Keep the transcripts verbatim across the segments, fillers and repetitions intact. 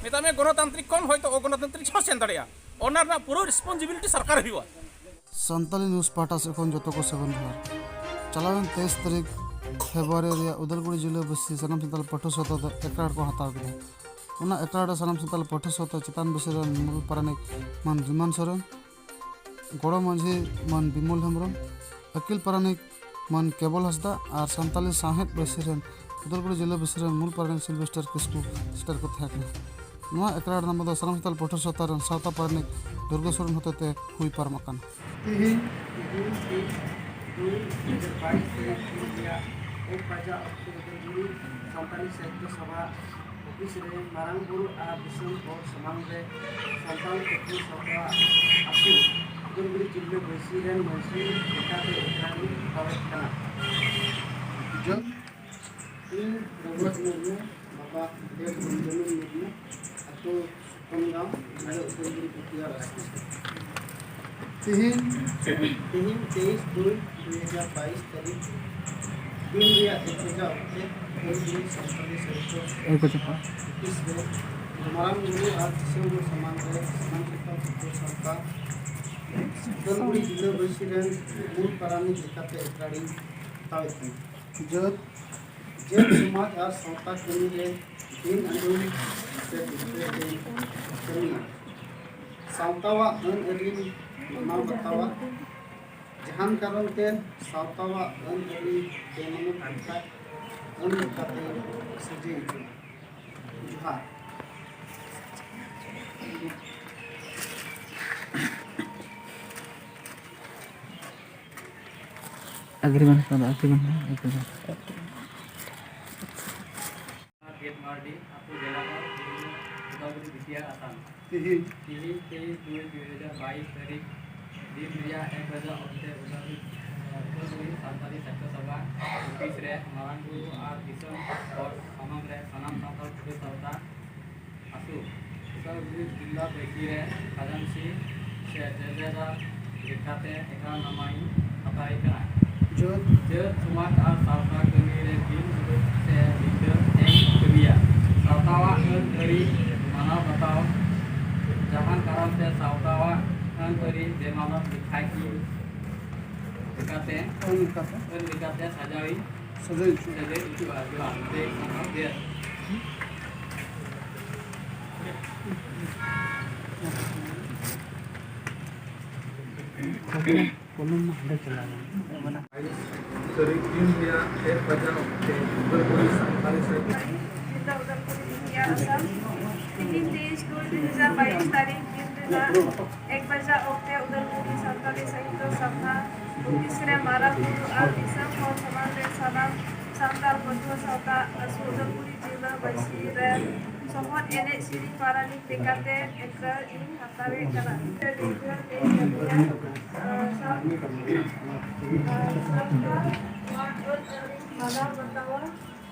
ᱢᱮᱛᱟᱜ ᱢᱮ ᱜᱚᱱᱚᱛᱟᱱᱛᱨᱤᱠ ᱠᱷᱚᱱ ᱦᱚᱭᱛᱳ ᱚᱜᱚᱱᱚᱛᱟᱱᱛᱨᱤᱠ ᱦᱚᱸ ᱥᱮᱱ ᱫᱟᱲᱮᱭᱟᱜᱼᱟ᱾ ᱚᱱᱟ ᱨᱮᱱᱟᱜ ᱯᱩᱨᱟᱹ ᱨᱮᱥᱯᱚᱱᱥᱤᱵᱤᱞᱤᱴᱤ ᱥᱚᱨᱠᱟᱨ ᱦᱩᱭᱩᱜᱼᱟ᱾ ᱥᱟᱱᱛᱟᱞᱤ ᱱᱤᱭᱩᱡᱽ ᱯᱟᱦᱴᱟ ᱥᱮᱫ ᱠᱷᱚᱱ ᱡᱚᱛᱚ ᱠᱚ ᱥᱟᱹᱜᱩᱱ ᱡᱚᱦᱟᱨ᱾ ᱪᱟᱞᱟᱣᱮᱱ ᱛᱮᱭᱤᱥ ᱛᱟᱹᱨᱤᱠᱷ ᱯᱷᱮᱵᱽᱨᱩᱣᱟᱨᱤ ᱨᱮᱭᱟᱜ ᱩᱫᱟᱞᱜᱩᱲᱤ ᱡᱤᱞᱟᱹᱵᱟᱹᱥᱤ ᱥᱟᱱᱟᱢ ᱥᱟᱱᱛᱟᱲ ᱯᱟᱹᱴᱷᱩᱣᱟᱹ ᱥᱟᱶᱛᱟ ᱫᱚ ᱮᱠᱲᱟᱲ ᱠᱚ ᱦᱟᱛᱟᱣ ᱠᱮᱫᱟ᱾ ᱚᱱᱟ ᱮᱠᱲᱟᱲ ᱨᱮ ᱥᱟᱱᱟᱢ ᱥᱟᱱᱛᱟᱲ ᱯᱟᱹᱴᱷᱩᱣᱟᱹ ᱥᱟᱶᱛᱟ ᱪᱮᱛᱟᱱ ᱵᱟᱹᱥᱤ ᱨᱮᱱ ᱢᱩᱞ ᱯᱟᱨᱟᱱᱤᱠ ᱢᱟᱱ ᱵᱤᱢᱟᱱ ᱥᱚᱨᱮᱱ, ᱜᱚᱲᱚ ᱢᱟᱹᱡᱷᱤ ᱢᱟᱱ ᱵᱤᱢᱚᱞ ᱦᱮᱢᱵᱨᱚᱢ, ᱟᱹᱠᱤᱞ ᱯᱟᱨᱟᱱᱤᱠ ᱢᱟᱱ ᱠᱮᱵᱚᱞ ᱦᱟᱸᱥᱫᱟ ᱟᱨ ᱥᱟᱱᱛᱟᱞᱤ ᱥᱟᱶᱦᱮᱫ ᱵᱟᱹᱭᱥᱤ ᱨᱮᱱ ᱩᱫᱟᱞᱜᱩᱲᱤ ᱡᱤᱞᱟᱹ ᱵᱟᱹᱭᱥᱤ ᱨᱮᱱ ᱢᱩᱞ ᱯᱟᱨᱟᱱᱤᱠ ᱥᱤᱞᱵᱷᱮᱥᱴᱟᱨ ᱠᱤᱥᱠᱩ ᱥᱮᱴᱮᱨ ᱠᱚ ᱛᱟᱦᱮᱸ ᱠᱟᱱᱟ᱾ ᱱᱚᱣᱟ ᱮᱠᱲᱟ ᱨᱮᱱᱟᱜ ᱢᱩᱫᱽ ᱫᱚ ᱥᱟᱱᱟᱢ ᱥᱟᱱᱛᱟᱲ ᱯᱟᱹᱴᱷᱩᱣᱟᱹ ᱥᱟᱶᱛᱟ ᱨᱮᱱ ᱥᱟᱶᱛᱟ ᱯᱟᱨᱟᱱᱤᱠ ᱫᱩᱨᱜᱟ ᱥᱚᱨᱮᱱ ᱦᱚᱛᱮᱛᱮ ᱦᱩᱭ ᱯᱟᱨᱚᱢ ᱟᱠᱟᱱᱟ᱾ ᱛᱮᱦᱮᱧ ᱛᱮᱦᱮᱧ ᱛᱮᱭᱤᱥ ᱫᱩᱭ ᱫᱩ ᱦᱟᱡᱟᱨ ᱵᱟᱭᱤᱥ ᱛᱟᱹᱨᱤᱠᱷ ᱫᱤᱱ ᱨᱮᱭᱟᱜ ᱮᱠ ᱵᱟᱡᱟ ᱚᱠᱛᱮ ᱩᱫᱟᱞᱜᱩᱲᱤ ᱥᱟᱱᱛᱟᱲᱤ ᱥᱟᱦᱤᱛᱭᱚ ᱥᱚᱵᱷᱟ ᱚᱯᱷᱤᱥ ᱨᱮ ᱢᱟᱨᱟᱝ ᱵᱩᱨᱩ ᱟᱨ ᱫᱤᱥᱚᱢ ᱦᱚᱲ ᱥᱟᱢᱟᱝ ᱨᱮ ᱥᱟᱱᱛᱟᱲ ᱯᱟᱹᱴᱷᱩᱣᱟᱹ ᱥᱟᱶᱛᱟ ᱟᱹᱛᱩ ᱩᱫᱟᱞᱜᱩᱲᱤ ᱡᱤᱞᱟᱹ ᱵᱟᱹᱭᱥᱤ ᱨᱮᱱ ᱢᱟᱹᱡᱷᱤ ᱞᱮᱠᱟᱛᱮ ᱮᱠᱲᱟᱧ ᱦᱟᱛᱟᱣᱮᱫ ᱠᱟᱱᱟ᱾ ᱡᱚ- ᱤᱧ ᱨᱚᱜᱷᱩᱱᱟᱛᱷ ᱢᱩᱨᱢᱩ, ᱵᱟᱵᱟ ᱫᱮᱵ ᱵᱮᱱᱡᱟᱢᱤᱱ ᱢᱩᱨᱢᱩ, ᱟᱹᱛᱩ ᱥᱩᱠᱷᱚᱱ ᱜᱟᱶ, ᱡᱮᱞᱟ ᱩᱫᱟᱞᱜᱩᱲᱤ ᱯᱩᱨᱩᱞᱤᱭᱟᱹ ᱨᱟᱡᱽᱱᱚᱜᱚᱨ᱾ ᱛᱤᱦᱤᱧ ᱛᱤᱦᱤᱧ ᱛᱮᱭᱤᱥ ᱫᱩᱭ ᱫᱩᱭ ᱦᱟᱡᱟᱨ ᱵᱟᱭᱤᱥ ᱛᱟᱹᱨᱤᱠᱷ ᱫᱤᱱ ᱨᱮᱭᱟᱜ ᱮᱠ ᱵᱟᱡᱟ ᱚᱠᱛᱮ ᱩᱫᱟᱞᱜᱩᱲᱤ ᱥᱟᱱᱛᱟᱲᱤ ᱥᱟᱦᱤᱛᱭᱚ ᱮᱠ ᱵᱟᱡᱟ᱾ ᱚᱯᱷᱤᱥ ᱨᱮ ᱢᱟᱨᱟᱝ ᱵᱩᱨᱩ ᱟᱨ ᱫᱤᱥᱚᱢ ᱦᱚᱲ ᱥᱟᱢᱟᱝ ᱨᱮ ᱥᱟᱱᱟᱢ ᱥᱟᱱᱛᱟᱲ ᱯᱟᱹᱴᱷᱩᱣᱟᱹ ᱥᱟᱶᱛᱟ ᱩᱫᱟᱞᱜᱩᱲᱤ ᱡᱤᱞᱟᱹ ᱵᱟᱹᱭᱥᱤ ᱨᱮᱱ ᱢᱩᱞ ᱯᱟᱨᱟᱱᱤᱠ ᱞᱮᱠᱟᱛᱮ ᱮᱠᱲᱟᱲᱤᱧ ᱦᱟᱛᱟᱣᱮᱫ ᱠᱟᱱᱟ᱾ ᱡᱟᱹᱛ ᱡᱟᱹᱛ ᱥᱚᱢᱟᱡᱽ ᱟᱨ ᱥᱟᱶᱛᱟ ᱠᱟᱹᱢᱤ ᱨᱮ ᱫᱤᱱ ᱟᱸᱡᱚᱢ ᱥᱮ ᱵᱤᱪᱟᱹᱨ ᱨᱮ ᱠᱟᱹᱢᱤᱭᱟ᱾ ᱥᱟᱶᱛᱟᱣᱟᱜ ᱟᱹᱱ ᱟᱹᱨᱤ ᱢᱟᱱᱟᱣ ᱵᱟᱛᱟᱣᱟ᱾ ᱡᱟᱦᱟᱱ ᱠᱟᱨᱚᱱ ᱛᱮ ᱥᱟᱶᱛᱟᱣᱟᱜ ᱟᱹᱱ ᱟᱹᱨᱤ ᱵᱮᱢᱟᱱᱚᱛ ᱞᱮᱠᱷᱟᱱ ᱟᱹᱱ ᱞᱮᱠᱟᱛᱮ ᱥᱟᱹᱡᱟᱹᱭ ᱦᱚᱪᱚᱭᱟ᱾ ᱡᱚᱦᱟᱨ᱾ ᱮᱜᱽᱨᱤᱢᱮᱱᱴ ᱠᱟᱱᱟ, ᱮᱜᱽᱨᱤᱢᱮᱱᱴ ᱠᱟᱱᱟ, ᱮᱜᱽᱨᱤᱢᱮᱱᱴ᱾ ᱜᱮᱴ ᱢᱟᱨᱰᱤ, ᱟᱹᱛᱩ ᱵᱮᱞᱟᱜᱚᱲ, ᱩᱫᱟᱞᱜᱩᱲᱤ ᱵᱤᱴᱤᱭᱟᱨ ᱟᱥᱟᱢ᱾ ᱛᱤᱦᱤᱧ ᱛᱤᱦᱤᱧ ᱛᱮᱭᱤᱥ ᱫᱩᱭ ᱫᱩᱭ ᱦᱟᱡᱟᱨ ᱵᱟᱭᱤᱥ ᱛᱟᱹᱨᱤᱠᱷ ᱫᱤᱱ ᱨᱮᱭᱟᱜ ᱮᱠ ᱵᱟᱡᱟ ᱚᱠᱛᱮ ᱩᱫᱟᱞᱜᱩᱲᱤ, ᱩᱫᱟᱞᱜᱩᱲᱤ ᱥᱟᱱᱛᱟᱲᱤ ᱥᱟᱦᱤᱛᱭᱚ ᱥᱚᱵᱷᱟ ᱚᱯᱷᱤᱥ ᱨᱮ ᱢᱟᱨᱟᱝ ᱵᱩᱨᱩ ᱟᱨ ᱫᱤᱥᱚᱢ ᱦᱚᱲ ᱥᱟᱢᱟᱝ ᱨᱮ ᱥᱟᱱᱟᱢ ᱥᱟᱱᱛᱟᱲ ᱯᱟᱹᱴᱷᱩᱣᱟᱹ ᱥᱟᱶᱛᱟ ᱟᱹᱛᱩ ᱩᱫᱟᱞᱜᱩᱲᱤ ᱡᱮᱞᱟ ᱵᱟᱹᱭᱥᱤ ᱨᱮ ᱠᱷᱟᱡᱟᱱᱪᱤ ᱥᱮ ᱡᱮᱞᱮᱫᱟ ᱞᱮᱠᱟᱛᱮ ᱮᱠᱲᱟ ᱱᱟᱢᱟᱭᱤᱧ ᱦᱟᱛᱟᱣᱮᱫ ᱠᱟᱱᱟ᱾ ᱡᱟᱹᱛ ᱡᱟᱹᱛ ᱥᱚᱢᱟᱡᱽ ᱟᱨ ᱥᱟᱶᱛᱟ ᱠᱟᱹᱢᱤ ᱨᱮ ᱫᱤᱱ ᱦᱤᱞᱳᱜ ᱥᱮ ᱧᱤᱫᱟᱹ ᱮᱢ ᱠᱟᱹᱢᱤᱭᱟ᱾ ᱥᱟᱶᱛᱟᱣᱟᱜ ᱟᱹᱱ ᱟᱹᱨᱤ ᱢᱟᱱᱟᱣ ᱥᱟᱶᱛᱟᱣᱟᱜ ᱟᱹᱱ ᱟᱹᱨᱤ ᱵᱮᱢᱟᱱᱚᱛ ᱞᱮᱠᱷᱟᱡ ᱤᱧ ᱞᱮᱠᱟᱛᱮ ᱟᱹᱱ ᱞᱮᱠᱟᱛᱮ ᱟᱹᱱ ᱞᱮᱠᱟᱛᱮ ᱥᱟᱡᱟᱣᱤᱧ ᱥᱟᱡᱟᱣ ᱦᱚᱪᱚ ᱥᱟᱡᱟᱣ ᱦᱚᱪᱚᱜᱼᱟ᱾ ᱡᱚᱦᱟᱨ᱾ ᱡᱮ ᱥᱟᱱᱛᱟᱲ ᱜᱮ᱾ ᱠᱚᱞᱚᱢ ᱢᱟ ᱦᱟᱸᱰᱮ ᱪᱟᱞᱟᱣ ᱮᱱ᱾ ᱵᱟᱭᱤᱥ ᱛᱟᱹᱨᱤᱠᱷ ᱫᱤᱱ ᱨᱮᱭᱟᱜ ᱮᱠ ᱵᱟᱡᱟ ᱚᱠᱛᱮ ᱩᱫᱟᱞᱜᱩᱲᱤ ᱥᱟᱱᱛᱟᱲᱤ ᱥᱟᱭᱠᱮᱞ ᱛᱤᱦᱤᱧ ᱛᱮᱭᱤᱥ ᱫᱩᱭ ᱫᱩ ᱦᱟᱡᱟᱨ ᱵᱟᱭᱤᱥ ᱛᱟᱹᱨᱤᱠᱷ ᱫᱤᱱ ᱨᱮᱱᱟᱜ ᱮᱠ ᱵᱟᱡᱟ ᱚᱠᱛᱮ ᱩᱫᱟᱞᱜᱩᱲᱤ ᱥᱟᱱᱛᱟᱲᱤ ᱥᱟᱦᱤᱛᱛᱚ ᱥᱟᱵᱷᱟ ᱚᱯᱷᱤᱥ ᱨᱮ ᱢᱟᱨᱟᱝ ᱵᱩᱨᱩ ᱟᱨ ᱫᱤᱥᱚᱢ ᱦᱚᱲ ᱥᱟᱢᱟᱝ ᱨᱮ ᱥᱟᱱᱟᱢ ᱥᱟᱱᱛᱟᱲ ᱯᱟᱹᱴᱷᱩᱣᱟᱹ ᱥᱟᱶᱛᱟ ᱟᱹᱥᱩ ᱩᱫᱟᱞᱜᱩᱲᱤ ᱡᱤᱞᱟᱹ ᱵᱟᱹᱭᱥᱤ ᱨᱮ ᱥᱚᱦᱚᱫ ᱮᱱᱮᱡ ᱥᱮᱨᱮᱧ ᱯᱟᱨᱟᱱᱤᱠ ᱞᱮᱠᱟᱛᱮ ᱮᱠᱨᱟᱨ ᱤᱧ ᱦᱟᱛᱟᱣᱮᱫ ᱠᱟᱱᱟ᱾ ᱢᱟᱱᱟᱣ ᱵᱟᱛᱟᱣᱟ᱾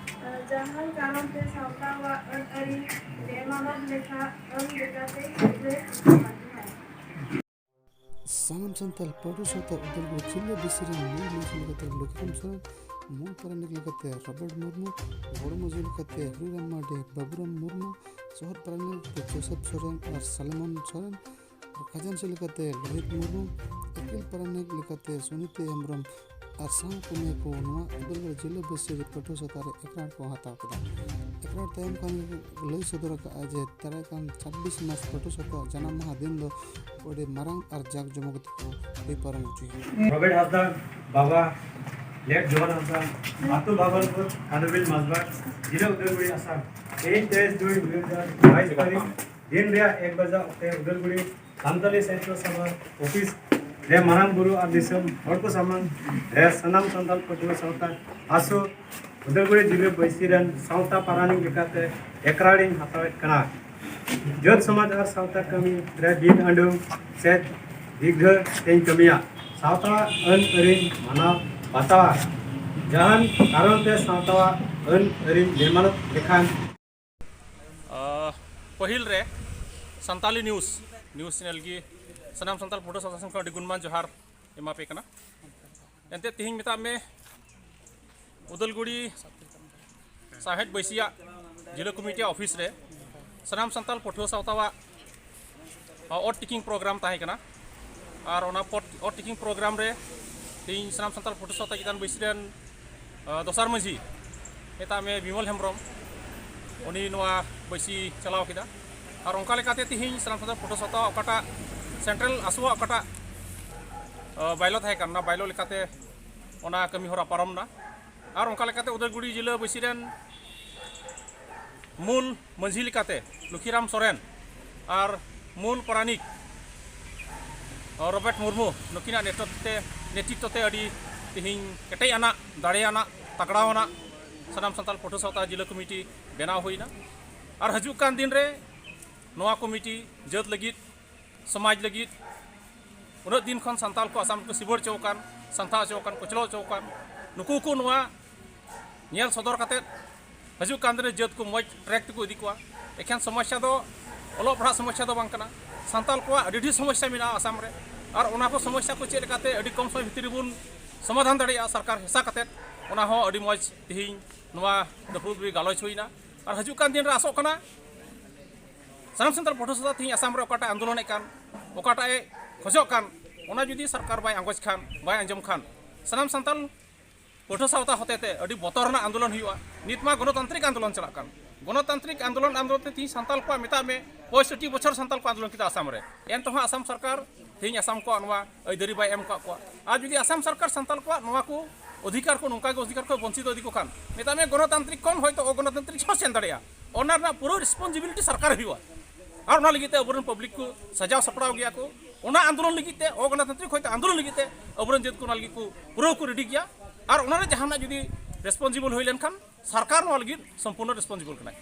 ᱡᱟᱦᱟᱸ ᱠᱟᱨᱚᱱ ᱛᱮ ᱥᱟᱶᱛᱟᱣᱟᱜ ᱟᱹᱱ ᱟᱹᱨᱤ ᱵᱮᱢᱟᱱᱚᱛ ᱞᱮᱠᱷᱟ ᱟᱹᱱ ᱞᱮᱠᱟᱛᱮ ᱜᱤᱫᱽᱨᱟᱹ ᱥᱟᱱᱟᱢ ᱥᱟᱱᱛᱟᱲ ᱯᱟᱹᱴᱷᱩᱣᱟᱹ ᱥᱟᱶᱛᱟ ᱩᱫᱟᱞᱜᱩᱲᱤ ᱡᱤᱞᱟᱹ ᱵᱤᱥᱤ ᱨᱮᱱ ᱢᱩᱞ ᱢᱚᱧᱪᱚ ᱞᱮᱠᱟᱛᱮ ᱞᱚᱠᱠᱷᱤᱨᱟᱢ ᱥᱚᱨᱮᱱ, ᱢᱩᱞ ᱯᱟᱨᱟᱱᱤᱠ ᱞᱮᱠᱟᱛᱮ ᱨᱚᱵᱟᱨᱴ ᱢᱩᱨᱢᱩ, ᱜᱚᱲᱚ ᱢᱟᱹᱡᱷᱤ ᱞᱮᱠᱟᱛᱮ ᱦᱚᱨᱤᱨᱟᱢ ᱢᱟᱨᱰᱤ, ᱵᱟᱹᱵᱩᱨᱟᱢ ᱢᱩᱨᱢᱩ, ᱥᱚᱦᱚᱫ ᱯᱟᱨᱟᱱᱤᱠ ᱞᱮᱠᱟᱛᱮ ᱡᱳᱥᱮᱯ ᱥᱚᱨᱮᱱ ᱟᱨ ᱥᱟᱞᱮᱢᱚᱱ ᱥᱚᱨᱮᱱ, ᱟᱨ ᱠᱷᱟᱡᱟᱱᱪᱤ ᱞᱮᱠᱟᱛᱮ ᱞᱳᱦᱤᱛ ᱢᱩᱨᱢᱩ, ᱟᱹᱠᱤᱞ ᱯᱟᱨᱟᱱᱤᱠ ᱞᱮᱠᱟᱛᱮ ᱥᱩᱱᱤᱛᱤ ᱦᱮᱢᱵᱨᱚᱢ, ᱟᱨ ᱥᱟᱶ ᱠᱟᱹᱢᱤᱭᱟᱹ ᱠᱚ ᱱᱚᱣᱟ ᱩᱫᱟᱞᱜᱩᱲᱤ ᱡᱤᱞᱟᱹ ᱵᱟᱹᱭᱥᱤ ᱨᱮ ᱯᱟᱹᱴᱷᱩᱣᱟᱹ ᱥᱟᱶᱛᱟ ᱨᱮ ᱮᱠᱨᱟᱨ ᱠᱚ ᱦᱟᱛᱟᱣ ᱠᱮᱫᱟ᱾ ᱮᱠᱨᱟᱨ ᱛᱟᱭᱚᱢ ᱠᱷᱟᱱ ᱜᱮ ᱞᱟᱹᱭ ᱥᱚᱫᱚᱨ ᱟᱠᱟᱫᱼᱟ ᱡᱮ ᱫᱟᱨᱟᱭ ᱠᱟᱱ ᱪᱷᱟᱵᱵᱤᱥ ᱢᱟᱨᱪ ᱯᱟᱹᱴᱷᱩᱣᱟᱹ ᱥᱟᱶᱛᱟ ᱡᱟᱱᱟᱢ ᱢᱟᱦᱟ ᱫᱤᱱ ᱫᱚ ᱟᱹᱰᱤ ᱢᱟᱨᱟᱝ ᱟᱨ ᱡᱟᱠ ᱡᱚᱢᱚᱠ ᱛᱮᱠᱚ ᱦᱩᱭ ᱯᱟᱨᱚᱢ ᱦᱚᱪᱚᱭᱟ᱾ ᱨᱚᱵᱮᱴ ᱦᱟᱸᱥᱫᱟ ᱵᱟᱵᱟ, ᱞᱮᱴ ᱡᱚᱦᱚᱨ ᱦᱟᱸᱥᱫᱟ, ᱟᱹᱛᱩ ᱵᱷᱟᱜᱚᱞᱯᱩᱨ, ᱠᱟᱫᱚᱵᱤᱞ ᱢᱟᱥᱵᱟᱜ, ᱡᱤᱞᱟᱹ ᱩᱫᱟᱞᱜᱩᱲᱤ, ᱟᱥᱟᱢ᱾ ᱛᱮᱭᱤᱥ ᱛᱮᱭᱤᱥ ᱫᱩᱭ ᱫᱩᱭ ᱦᱟᱡᱟᱨ ᱵᱟᱭᱤᱥ ᱛᱟᱹᱨᱤᱠᱷ ᱫᱤᱱ ᱨᱮᱭᱟᱜ ᱮᱠ ᱵᱟᱡᱟ ᱚᱠᱛᱮ ᱩᱫᱟᱞᱜᱩᱲᱤ ᱥᱟᱱᱛᱟᱞᱤ ᱥᱟᱦᱤᱛᱭᱚ ᱥᱚᱵᱷᱟ ᱚᱯᱷᱤᱥ ᱨᱮ ᱢᱟᱨᱟᱝ ᱵᱩᱨᱩ ᱟᱨ ᱫᱤᱥᱚᱢ ᱦᱚᱲ ᱠᱚ ᱥᱟᱢᱟᱝ ᱨᱮ ᱥᱟᱱᱟᱢ ᱥᱟᱱᱛᱟᱲ ᱯᱟᱹᱴᱷᱩᱣᱟᱹ ᱥᱟᱶᱛᱟ ᱟᱥᱩ ᱩᱫᱟᱞᱜᱩᱲᱤ ᱡᱤᱞᱟᱹ ᱵᱟᱹᱭᱥᱤ ᱨᱮᱱ ᱥᱟᱶᱛᱟ ᱯᱟᱨᱟᱱᱤᱠ ᱞᱮᱠᱟᱛᱮ ᱮᱠᱨᱟᱲᱤᱧ ᱦᱟᱛᱟᱣᱮᱫ ᱠᱟᱱᱟ᱾ ᱡᱟᱹᱛ ᱥᱚᱢᱟᱡᱽ ᱟᱨ ᱥᱟᱶᱛᱟ ᱠᱟᱹᱢᱤ ᱨᱮ ᱵᱤᱱ ᱟᱹᱰᱩ ᱥᱮ ᱫᱤᱜᱽᱫᱷᱟᱹ ᱛᱮᱧ ᱠᱟᱹᱢᱤᱭᱟ᱾ ᱥᱟᱶᱛᱟ ᱟᱹᱱ ᱟᱹᱨᱤᱧ ᱢᱟᱱᱟᱣ ᱵᱟᱛᱟᱣᱟ᱾ ᱡᱟᱦᱟᱱ ᱠᱟᱨᱚᱱ ᱛᱮ ᱥᱟᱶᱛᱟᱣᱟᱜ ᱟᱹᱱ ᱟᱹᱨᱤᱧ ᱵᱮᱢᱟᱱᱚᱛ ᱞᱮᱠᱷᱟᱱ, ᱟᱦ, ᱯᱟᱹᱦᱤᱞ ᱨᱮ ᱥᱟᱱᱛᱟᱞᱤ ᱱᱤᱭᱩᱡᱽ, ᱱᱤᱭᱩᱡᱽ ᱪᱮᱱᱮᱞ ᱜᱮ ᱥᱟᱱᱟᱢ ᱥᱟᱱᱛᱟᱲ ᱯᱟᱹᱴᱷᱩᱣᱟᱹ ᱥᱟᱶᱛᱟ ᱥᱮᱱ ᱠᱷᱚᱱ ᱟᱹᱰᱤ ᱜᱩᱱᱢᱟᱱ ᱡᱚᱦᱟᱨ ᱮᱢᱟ ᱯᱮ ᱠᱟᱱᱟ᱾ ᱮᱱᱛᱮᱫ, ᱛᱤᱦᱤᱧ ᱢᱮᱛᱟᱜ ᱢᱮ, ᱩᱫᱟᱞᱜᱩᱲᱤ ᱥᱟᱶᱦᱮᱫ ᱵᱟᱹᱭᱥᱤᱭᱟᱜ ᱡᱤᱞᱟᱹ ᱠᱚᱢᱤᱴᱤ ᱚᱯᱷᱤᱥ ᱨᱮ ᱥᱟᱱᱟᱢ ᱥᱟᱱᱛᱟᱲ ᱯᱟᱹᱴᱷᱩᱣᱟᱹ ᱥᱟᱶᱛᱟᱣᱟᱜ ᱚᱛ ᱴᱤᱠᱤᱝ ᱯᱨᱳᱜᱨᱟᱢ ᱛᱟᱦᱮᱸ ᱠᱟᱱᱟ᱾ ᱟᱨ ᱚᱱᱟ ᱯᱚᱛ- ᱚᱛ ᱴᱤᱠᱤᱝ ᱯᱨᱳᱜᱨᱟᱢ ᱨᱮ ᱛᱮᱦᱮᱧ ᱥᱟᱱᱟᱢ ᱥᱟᱱᱛᱟᱲ ᱯᱟᱹᱴᱷᱩᱣᱟᱹ ᱥᱟᱶᱛᱟ ᱪᱮᱛᱟᱱ ᱵᱟᱹᱭᱥᱤ ᱨᱮᱱ, ᱟ, ᱫᱚᱥᱟᱨ ᱢᱟᱹᱡᱷᱤ, ᱢᱮᱛᱟᱜ ᱢᱮ ᱵᱤᱢᱚᱞ ᱦᱮᱢᱵᱨᱚᱢ, ᱩᱱᱤ ᱱᱚᱣᱟ ᱵᱟᱹᱭᱥᱤ ᱪᱟᱞᱟᱣ ᱠᱮᱫᱟ᱾ ᱟᱨ ᱚᱱᱠᱟ ᱞᱮᱠᱟᱛᱮ ᱛᱮᱦᱮᱧ ᱥᱟᱱᱟᱢ ᱥᱟᱱᱛᱟᱲ ᱯᱟᱹᱴᱷᱩᱣᱟᱹ ᱥᱟᱶᱛᱟ ᱚᱠᱟᱴᱟᱜ ᱥᱮᱱᱴᱨᱟᱞ ᱟᱥᱣᱟ ᱚᱠᱟᱴᱟᱜ, ᱟ, ᱵᱟᱭᱞᱚ ᱛᱟᱦᱮᱸ ᱠᱟᱱᱟ, ᱚᱱᱟ ᱵᱟᱭᱞᱚ ᱞᱮᱠᱟᱛᱮ ᱚᱱᱟ ᱠᱟᱹᱢᱤ ᱦᱚᱨᱟ ᱯᱟᱨᱚᱢ ᱮᱱᱟ᱾ ᱟᱨ ᱚᱱᱠᱟ ᱞᱮᱠᱟᱛᱮ ᱩᱫᱟᱞᱜᱩᱲᱤ ᱡᱮᱞᱟ ᱵᱟᱹᱭᱥᱤ ᱨᱮᱱ ᱢᱩᱞ ᱢᱟᱹᱡᱷᱤ ᱞᱮᱠᱟᱛᱮ ᱞᱩᱠᱷᱤᱨᱟᱢ ᱥᱚᱨᱮᱱ ᱟᱨ ᱢᱩᱞ ᱯᱟᱨᱟᱱᱤᱠ ᱨᱚᱵᱟᱨᱴ ᱢᱩᱨᱢᱩ, ᱱᱩᱠᱤᱱᱟᱜ ᱱᱮᱛᱨᱤᱛᱵ ᱛᱮ, ᱱᱮᱛᱨᱤᱛᱵ ᱛᱮ ᱟᱹᱰᱤ ᱛᱮᱦᱮᱧ ᱠᱮᱴᱮᱡ ᱟᱱᱟᱜ, ᱫᱟᱲᱮ ᱟᱱᱟᱜ, ᱛᱟᱜᱲᱟ ᱟᱱᱟᱜ ᱥᱟᱱᱟᱢ ᱥᱟᱱᱛᱟᱲ ᱯᱟᱹᱴᱷᱩᱣᱟᱹ ᱥᱟᱶᱛᱟ ᱡᱮᱞᱟ ᱠᱚᱢᱤᱴᱤ ᱵᱮᱱᱟᱣ ᱦᱩᱭᱱᱟ᱾ ᱟᱨ ᱦᱤᱡᱩᱜ ᱠᱟᱱ ᱫᱤᱱ ᱨᱮ ᱱᱚᱣᱟ ᱠᱚᱢᱤᱴᱤ ᱡᱟᱹᱛ ᱞᱟᱹᱜᱤᱫ, ᱥᱚᱢᱟᱡᱽ ᱞᱟᱹᱜᱤᱫ, ᱩᱱᱟᱹᱜ ᱫᱤᱱ ᱠᱷᱚᱱ ᱥᱟᱱᱛᱟᱲ ᱠᱚ ᱟᱥᱟᱢ ᱨᱮᱠᱚ ᱥᱤᱵᱟᱹᱲ ᱦᱚᱪᱚ ᱟᱠᱟᱱ, ᱥᱟᱱᱛᱟᱲ ᱦᱚᱪᱚ ᱟᱠᱟᱱ, ᱠᱚᱪᱞᱚᱱ ᱦᱚᱪᱚ ᱟᱠᱟᱱ, ᱱᱩᱠᱩ ᱠᱚ ᱱᱚᱣᱟ ᱧᱮᱞ ᱥᱚᱫᱚᱨ ᱠᱟᱛᱮᱫ ᱦᱤᱡᱩᱜ ᱠᱟᱱ ᱫᱤᱱ ᱨᱮ ᱡᱟᱹᱛ ᱠᱚ ᱢᱚᱡᱽ ᱴᱨᱮᱠ ᱛᱮᱠᱚ ᱤᱫᱤ ᱠᱚᱣᱟ᱾ ᱮᱠᱷᱮᱱ ᱥᱚᱢᱚᱥᱥᱟ ᱫᱚ ᱚᱞᱚᱜ ᱯᱟᱲᱦᱟᱜ ᱥᱚᱢᱚᱥᱥᱟ ᱫᱚ ᱵᱟᱝ ᱠᱟᱱᱟ, ᱥᱟᱱᱛᱟᱲ ᱠᱚᱣᱟᱜ ᱟᱹᱰᱤ ᱰᱷᱮᱨ ᱥᱚᱢᱚᱥᱥᱟ ᱢᱮᱱᱟᱜᱼᱟ ᱟᱥᱟᱢ ᱨᱮ᱾ ᱟᱨ ᱚᱱᱟ ᱠᱚ ᱥᱚᱢᱚᱥᱥᱟ ᱠᱚ ᱪᱮᱫ ᱞᱮᱠᱟᱛᱮ ᱟᱹᱰᱤ ᱠᱚᱢ ᱥᱚᱢᱚᱭ ᱵᱷᱤᱛᱤᱨ ᱨᱮᱵᱚᱱ ᱥᱚᱢᱟᱫᱷᱟᱱ ᱫᱟᱲᱮᱭᱟᱜᱼᱟ ᱥᱚᱨᱠᱟᱨ ᱦᱮᱥᱟ ᱠᱟᱛᱮᱫ, ᱚᱱᱟ ᱦᱚᱸ ᱟᱹᱰᱤ ᱢᱚᱡᱽ ᱛᱮᱦᱮᱧ ᱱᱚᱣᱟ ᱰᱟᱹᱯᱷᱲᱩ ᱰᱩᱯᱷᱲᱤ ᱜᱟᱞᱚᱪ ᱦᱩᱭᱱᱟ᱾ ᱟᱨ ᱦᱤᱡᱩᱜ ᱠᱟᱱ ᱫᱤᱱ ᱨᱮ ᱟᱥᱚᱜ ᱠᱟᱱᱟ ᱥᱟᱱᱟᱢ ᱥᱟᱱᱛᱟᱲ ᱯᱟᱹᱴᱷᱩᱣᱟᱹ ᱥᱟᱶᱛᱟ ᱛᱮᱦᱮᱧ ᱟᱥᱟᱢ ᱨᱮ ᱚᱠᱟᱴᱟᱜ ᱟᱱᱫᱳᱞᱚᱱᱮᱫ ᱠᱟᱱ, ᱚᱠᱟᱴᱟᱜ ᱮ ᱠᱷᱚᱡᱚᱜ ᱠᱟᱱ, ᱚᱱᱟ ᱡᱩᱫᱤ ᱥᱚᱨᱠᱟᱨ ᱵᱟᱭ ᱟᱸᱜᱚᱪ ᱠᱷᱟᱱ, ᱵᱟᱭ ᱟᱸᱡᱚᱢ ᱠᱷᱟᱱ, ᱥᱟᱱᱟᱢ ᱥᱟᱱᱛᱟᱲ ᱯᱟᱹᱴᱷᱩᱣᱟᱹ ᱥᱟᱶᱛᱟ ᱦᱚᱛᱮ ᱛᱮ ᱟᱹᱰᱤ ᱵᱚᱛᱚᱨ ᱨᱮᱱᱟᱜ ᱟᱱᱫᱳᱞᱚᱱ ᱦᱩᱭᱩᱜᱼᱟ᱾ ᱱᱤᱛ ᱢᱟ ᱜᱚᱱᱚᱛᱟᱱᱛᱨᱤᱠ ᱟᱱᱫᱳᱞᱚᱱ ᱪᱟᱞᱟᱜ ᱠᱟᱱ᱾ ᱜᱚᱱᱚᱛᱟᱱᱛᱨᱤᱠ ᱟᱱᱫᱳᱞᱚᱱ, ᱟᱱᱫᱳᱞᱚᱱ ᱛᱮ ᱛᱮᱦᱮᱧ ᱥᱟᱱᱛᱟᱲ ᱠᱚᱣᱟᱜ ᱢᱮᱛᱟᱜ ᱢᱮ ᱯᱚᱸᱭᱥᱚᱴᱴᱤ ᱵᱚᱪᱷᱚᱨ ᱥᱟᱱᱛᱟᱲ ᱠᱚ ᱟᱱᱫᱳᱞᱚᱱ ᱠᱮᱫᱟ ᱟᱥᱟᱢ ᱨᱮ᱾ ᱮᱱ ᱛᱮᱦᱚᱸ ᱟᱥᱟᱢ ᱥᱚᱨᱠᱟᱨ ᱛᱮᱦᱮᱧ ᱟᱥᱟᱢ ᱠᱚᱣᱟᱜ ᱱᱚᱣᱟ ᱟᱹᱭᱫᱟᱹᱨᱤ ᱵᱟᱭ ᱮᱢ ᱟᱠᱟᱫ ᱠᱚᱣᱟ᱾ ᱟᱨ ᱡᱩᱫᱤ ᱟᱥᱟᱢ ᱥᱚᱨᱠᱟᱨ ᱥᱟᱱᱛᱟᱲ ᱠᱚᱣᱟᱜ ᱱᱚᱣᱟ ᱠᱚ ᱚᱫᱷᱤᱠᱟᱨ ᱠᱚ ᱱᱚᱝᱠᱟ ᱜᱮ ᱚᱫᱷᱤᱠᱟᱨ ᱠᱷᱚᱱ ᱵᱚᱧᱪᱤᱛ ᱤᱫᱤ ᱠᱚ ᱠᱷᱟᱱ, ᱢᱮᱛᱟᱜ ᱢᱮ ᱜᱚᱱᱚᱛᱟᱱᱛᱨᱤᱠ ᱠᱷᱚᱱ ᱦᱚᱭᱛᱳ ᱚᱜᱚᱱᱚᱛᱟᱱᱛᱨᱤᱠ ᱦᱚᱸ ᱥᱮᱱ ᱫᱟᱲᱮᱭᱟᱜᱼᱟ᱾ ᱚᱱᱟ ᱨᱮᱱᱟᱜ ᱯᱩᱨᱟᱹ ᱨᱮᱥᱯᱚᱱᱥᱤᱵᱤᱞᱤᱴᱤ ᱥᱚᱨᱠᱟᱨ ᱦᱩᱭᱩᱜᱼᱟ᱾ ᱟᱨ ᱚᱱᱟ ᱞᱟᱹᱜᱤᱫ ᱛᱮ ᱟᱵᱚᱨᱮᱱ ᱯᱟᱵᱽᱞᱤᱠ ᱠᱚ ᱥᱟᱡᱟᱣ ᱥᱟᱯᱲᱟᱣ ᱜᱮᱭᱟ ᱠᱚ᱾ ᱚᱱᱟ ᱟᱱᱫᱳᱞᱚᱱ ᱞᱟᱹᱜᱤᱫ ᱛᱮ, ᱚᱜᱚᱱᱚᱛᱟᱱᱛᱨᱤᱠ ᱦᱚᱭᱛᱳ ᱟᱱᱫᱳᱞᱚᱱ ᱞᱟᱹᱜᱤᱫ ᱛᱮ ᱟᱵᱚᱨᱮᱱ ᱡᱟᱹᱛ ᱠᱚ ᱚᱱᱟ ᱞᱟᱹᱜᱤᱫ ᱠᱚ ᱯᱩᱨᱟᱹ ᱠᱚ ᱨᱮᱰᱤ ᱜᱮᱭᱟ᱾ ᱟᱨ ᱚᱱᱟ ᱨᱮ ᱡᱟᱦᱟᱱᱟᱜ ᱡᱩᱫᱤ ᱨᱮᱥᱯᱚᱱᱥᱤᱵᱚᱞ ᱦᱩᱭ ᱞᱮᱱᱠᱷᱟᱱ ᱥᱚᱨᱠᱟᱨ ᱱᱚᱣᱟ ᱞᱟᱹᱜᱤᱫ ᱥᱚᱢᱯᱩᱨᱱᱚ ᱨᱮᱥᱯᱚᱱᱥᱤᱵᱚᱞ ᱠᱟᱱᱟᱭ᱾